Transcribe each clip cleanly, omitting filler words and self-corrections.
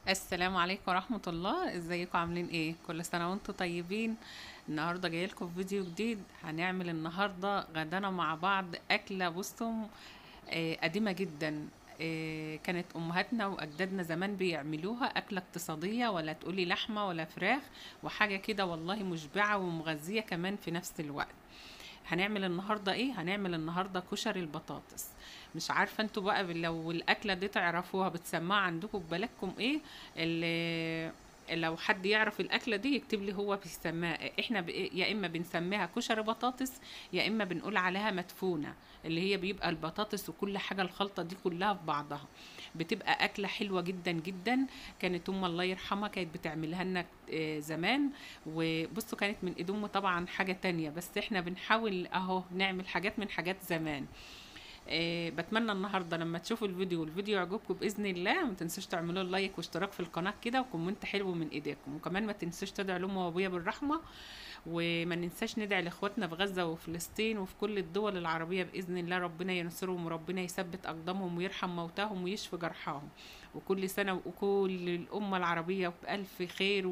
السلام عليكم ورحمة الله. ازيكم عاملين ايه؟ كل سنة وانتم طيبين. النهاردة جايلكم في فيديو جديد. هنعمل النهاردة غدانا مع بعض اكلة بصوا قديمة جدا، كانت امهاتنا واجدادنا زمان بيعملوها، اكلة اقتصادية ولا تقولي لحمة ولا فراخ وحاجة كده والله مشبعة ومغذية كمان في نفس الوقت. هنعمل النهارده ايه؟ هنعمل النهارده كشري البطاطس. مش عارفه انتوا بقى لو الاكلة دي تعرفوها بتسمعها عندكم في بلدكم ايه؟ اللي لو حد يعرف الاكلة دي يكتب لي هو بيسماها إيه. احنا يا اما بنسميها كشري بطاطس يا اما بنقول عليها مدفونة، اللي هي بيبقى البطاطس وكل حاجة الخلطة دي كلها في بعضها، بتبقى اكله حلوة جدا جدا. كانت ام الله يرحمها كانت بتعملها لنا زمان، وبصوا كانت من ايد امي طبعا حاجة تانية، بس احنا بنحاول اهو نعمل حاجات من حاجات زمان. بتمنى النهارده لما تشوفوا الفيديو والفيديو يعجبكم باذن الله، ما تنسوش تعملوا like واشتراك في القناة كده و comment حلو من ايديكم، وكمان ما تنسوش تدعوا لامي وابويا بالرحمة، وما ننساش ندعي لاخواتنا في غزة وفلسطين وفي كل الدول العربية باذن الله، ربنا ينصرهم وربنا يثبت اقدامهم ويرحم موتاهم ويشفي جرحاهم. وكل سنة وكل الامة العربية بالف خير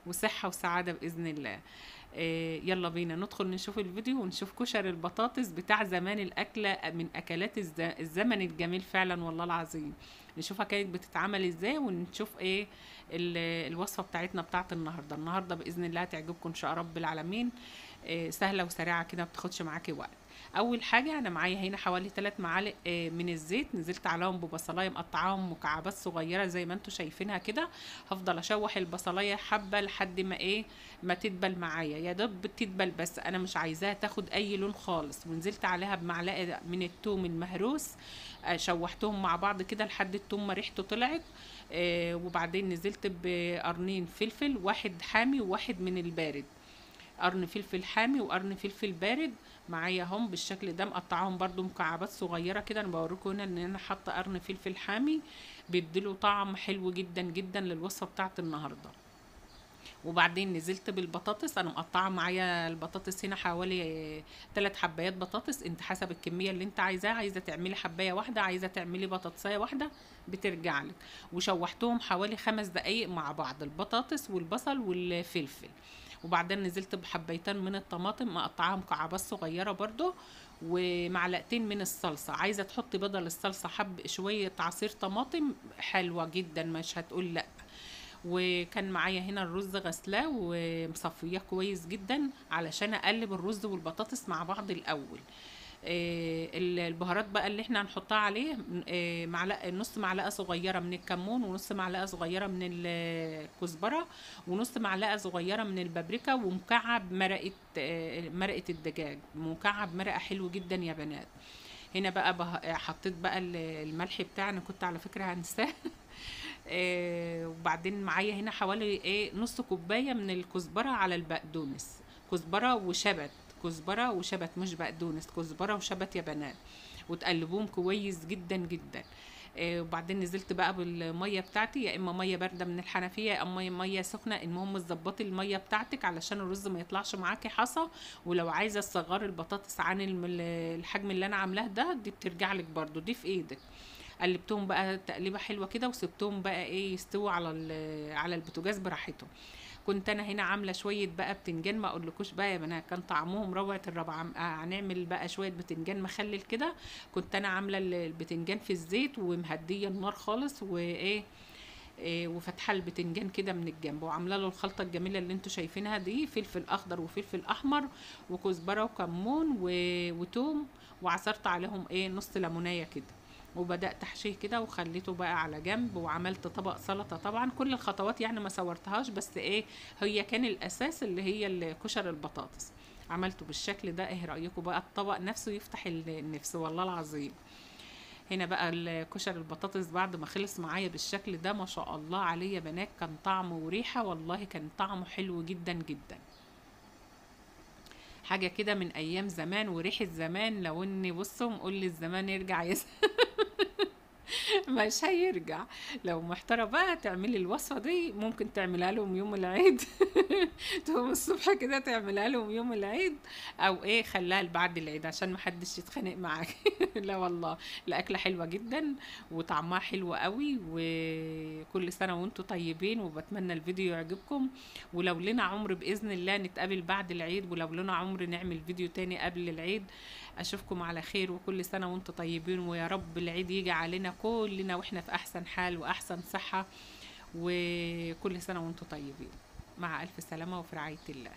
وصحة وسعادة باذن الله. يلا بينا ندخل نشوف الفيديو ونشوف كشري البطاطس بتاع زمان، الأكلة من أكلات الزمن الجميل فعلا والله العظيم. نشوفها كانت بتتعمل ازاي ونشوف ايه الوصفة بتاعتنا بتاعت النهاردة. النهاردة بإذن الله هتعجبكم ان شاء رب العالمين. سهلة وسريعة كده، ما بتاخدش معاكي وقت. اول حاجة انا معايا هنا حوالي 3 معالق من الزيت، نزلت عليهم ببصلايه مقطعاهم مكعبات صغيرة زي ما انتم شايفينها كده. هفضل اشوح البصلايه حبه لحد ما ايه ما تدبل معايا، يا دوب تدبل بس انا مش عايزاها تاخد اي لون خالص. ونزلت عليها بمعلقه من الثوم المهروس، شوحتهم مع بعض كده لحد الثوم ما ريحته طلعت. وبعدين نزلت بقرنين فلفل، واحد حامي وواحد من البارد، قرن فلفل حامي وقرن فلفل بارد معايا هم بالشكل ده، مقطعاهم برضو مكعبات صغيرة كده. انا بوريكم هنا ان انا حاطه قرن فلفل حامي بيديله طعم حلو جدا جدا للوصفه بتاعت النهارده. وبعدين نزلت بالبطاطس، انا مقطعه معايا البطاطس هنا حوالي 3 حبايات بطاطس، انت حسب الكمية اللي انت عايزاها، عايزه تعملي حبايه واحدة، عايزه تعملي بطاطسايه واحدة، بترجع لك. وشوحتهم حوالي 5 دقايق مع بعض، البطاطس والبصل والفلفل. وبعدين نزلت بحبيتين من الطماطم مقطعاها مكعبات صغيرة برضو، ومعلقتين من الصلصه. عايزه تحطي بدل الصلصه حب شوية عصير طماطم حلوة جدا، مش هتقول لا. وكان معايا هنا الرز غسلاه ومصفياه كويس جدا علشان اقلب الرز والبطاطس مع بعض الاول. البهارات بقى اللي احنا هنحطها عليه، معلقه، نص معلقه صغيرة من الكمون، ونص معلقه صغيرة من الكزبره، ونص معلقه صغيرة من البابريكا، ومكعب مرقه، مرقه الدجاج، مكعب مرقه حلو جدا يا بنات. هنا بقى حطيت بقى الملح بتاعنا، كنت على فكرة هنساه. وبعدين معايا هنا حوالي ايه نص كوباية من الكزبره على البقدونس، كزبره وشبت، كزبره وشبت مش بقدونس، كزبره وشبت يا بنات، وتقلبوهم كويس جدا جدا. وبعدين نزلت بقى بالمية بتاعتي، يا اما مية باردة من الحنفية يا اما مية سخنة، المهم تظبطي المية بتاعتك علشان الرز ما يطلعش معاكي حصى. ولو عايزه تصغري البطاطس عن الحجم اللي انا عاملاه ده، دي بترجع لك برده، دي في ايدك. قلبتهم بقى تقليبه حلوة كده، وسبتهم بقى ايه يستووا على البوتاجاز براحتهم. كنت انا هنا عامله شوية بقى بتنجان، ما اقولكوش بقى يا بنات كان طعمهم روعه الربعه. هنعمل بقى شوية بتنجان مخلل كده، كنت انا عامله البتنجان في الزيت ومهديه النار خالص، وايه وفاتحه البتنجان كده من الجنب، وعامله له الخلطة الجميلة اللي انتوا شايفينها دي، فلفل اخضر وفلفل احمر وكزبره وكمون وتوم، وعصرت عليهم ايه نص ليمونيه كده، وبدات احشيه كده وخليته بقى على جنب. وعملت طبق سلطة، طبعا كل الخطوات يعني ما صورتهاش، بس ايه هي كان الاساس اللي هي كشري البطاطس، عملته بالشكل ده. ايه رايكم بقى؟ الطبق نفسه يفتح النفس والله العظيم. هنا بقى كشري البطاطس بعد ما خلص معايا بالشكل ده، ما شاء الله عليه يا بنات، كان طعمه وريحه والله كان طعمه حلو جدا جدا، حاجة كده من ايام زمان وريحه زمان. لو اني بصوا قول لي الزمان يرجع يس مش هيرجع. لو محتارة بقى تعملي الوصفة دي، ممكن تعملها لهم يوم العيد. تقوم الصبح كده تعملها لهم يوم العيد، او ايه خليها لبعد العيد عشان محدش يتخانق معاك. لا والله الاكلة حلوة جدا وطعمها حلو قوي، وكل سنة وانتم طيبين، وبتمنى الفيديو يعجبكم. ولو لنا عمر باذن الله نتقابل بعد العيد، ولو لنا عمر نعمل فيديو تاني قبل العيد. اشوفكم على خير، وكل سنة وانتم طيبين، ويا رب العيد يجي علينا كلنا واحنا في احسن حال واحسن صحة، وكل سنة وانتم طيبين. مع الف سلامه وفي رعاية الله.